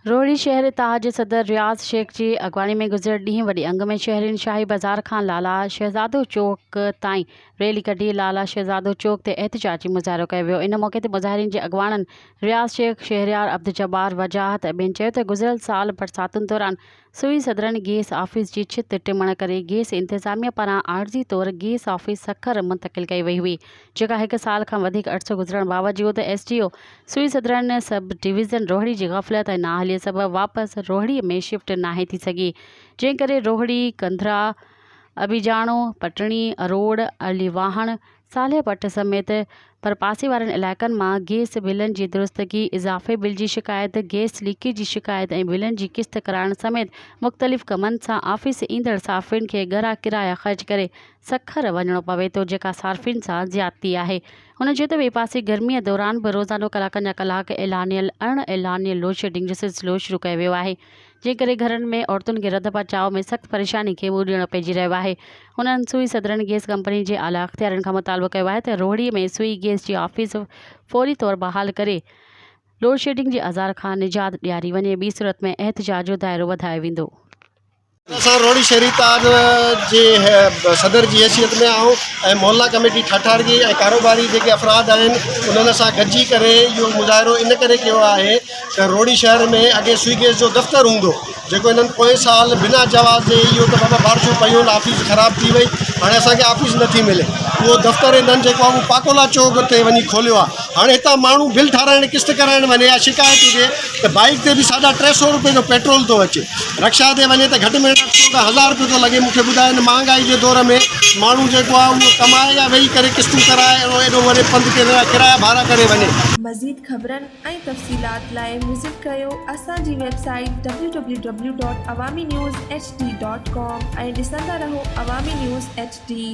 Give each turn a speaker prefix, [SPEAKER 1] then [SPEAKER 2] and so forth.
[SPEAKER 1] روهڙي شهر اتحاد جي صدر رياض شيخ جي اڳواڻي ۾ گذريل ڏينهن وڏي انگ ۾ شهرين شاهي بازار کان لالا شهزادو چوڪ تائين ريلي ڪڍي لالا شهزادو چوڪ تي احتجاجي مظاهرو ڪيو ويو ان موقعي تي مظاهرين جي اڳواڻن رياض شيخ، شهريار عبدالجبار، وجاهت ۽ ٻين چيو ته گذريل سال برساتن دوران سوئي سدرن گيس آفيس جي ڇت ٽمڻ ڪري گيس انتظاميه پاران عارضي طور گيس آفيس سکر منتقل ڪئي وئي هئي جيڪا هڪ سال کان وڌيڪ عرصو گذرڻ باوجود S D O Sui southern sub division Rohri جي غفلت ۽ نااهلي سبب واپس روهڙي ۾ شفٽ ناهي ٿي سگهي جنهن ڪري روهڙي، ڪنڌرا، ابيجاڻو، پٽڻي، اروڙ، علي واهڻ، صالح پٽ سميت ڀرپاسي وارن علائقن مان گيس بلن جي درستگي، اضافي بل جي شڪايت، گيس ليڪيج جي شڪايت ۽ بلن جي قسط ڪرائڻ سميت مختلف ڪمن سان آفيس ايندڙ صارفين کي ڳرا ڪرايا خرچ ڪري سکر وڃڻو پوي ٿو جيڪا صارفين سان زيادتي آهي. هن چيو ته ٻئي پاسي گرمي دوران به روزانو ڪلاڪن جا ڪلاڪ اعلانيل اڻ اعلانيل لوڊشيڊنگ جو سلسلو شروع ڪيو ويو آهي جنهن ڪري گهرن ۾ عورتن کي رڌ پچاء ۾ سخت پريشاني کي منهن ڏيڻو پئجي رهيو آهي. هنن سوئي سدرن گيس ڪمپني جي اعليٰ اختيارين کان مطالبو ڪيو آهي ته روهڙي ۾ سوئي گيس جي آفيس فوري طور بحال ڪري لوڊشيڊنگ جي آزار کان نجات ڏياري وڃي ٻي صورت ۾ احتجاج جو دائرو وڌايو ويندو.
[SPEAKER 2] اسان روهڙي شهري اتحاد جي صدر جي حيثيت ۾ آئون ۽ محلا ڪميٽي ٺاٺارگي ۽ ڪاروباري جيڪي افراد آهن انهن سان گڏجي ڪري اهو مظاهرو ان ڪري ڪيو آهي ته روهڙي شهر ۾ اڳي سوئي گيس جو دفتر هوندو جيڪو هنن پوئين سال بنا جواز جي اهو ته بابا بارشون پيون آفيس خراب ٿي وئي هاڻي اسانکي آفيس نٿي ملي اهو دفتر هنن جيڪو آهي اهو پاڪولا چوڪ تي وڃي کوليو آهي هاڻي هتان ماڻهو بل ٺاراهڻ قسط ڪرائڻ وڃي يا شڪايت هجي ته بائيڪ تي به ساڍا 300 روپيه جو پيٽرول ٿو اچي رڪشا تي وڃي ته گهٽ ۾ گهٽ 800 کان 1000 روپيه ٿو لڳي مونکي ٻڌاء هن مهانگائي جي دور ۾ ماڻهو جيڪو آهي اهو ڪمائي يا ويهي ڪري قسطون ڪرائي ايڏو وڏي پنڌ ڪرايا ڀاڙا ڪري وڃي.
[SPEAKER 3] مزيد خبرن ۽ تفصيلات لاء وزٽ ڪريو اسان جي website W W W dot Awami news H D dot com ۽ ڏسندا رهو عوامي نيوز ايڇ ڊي.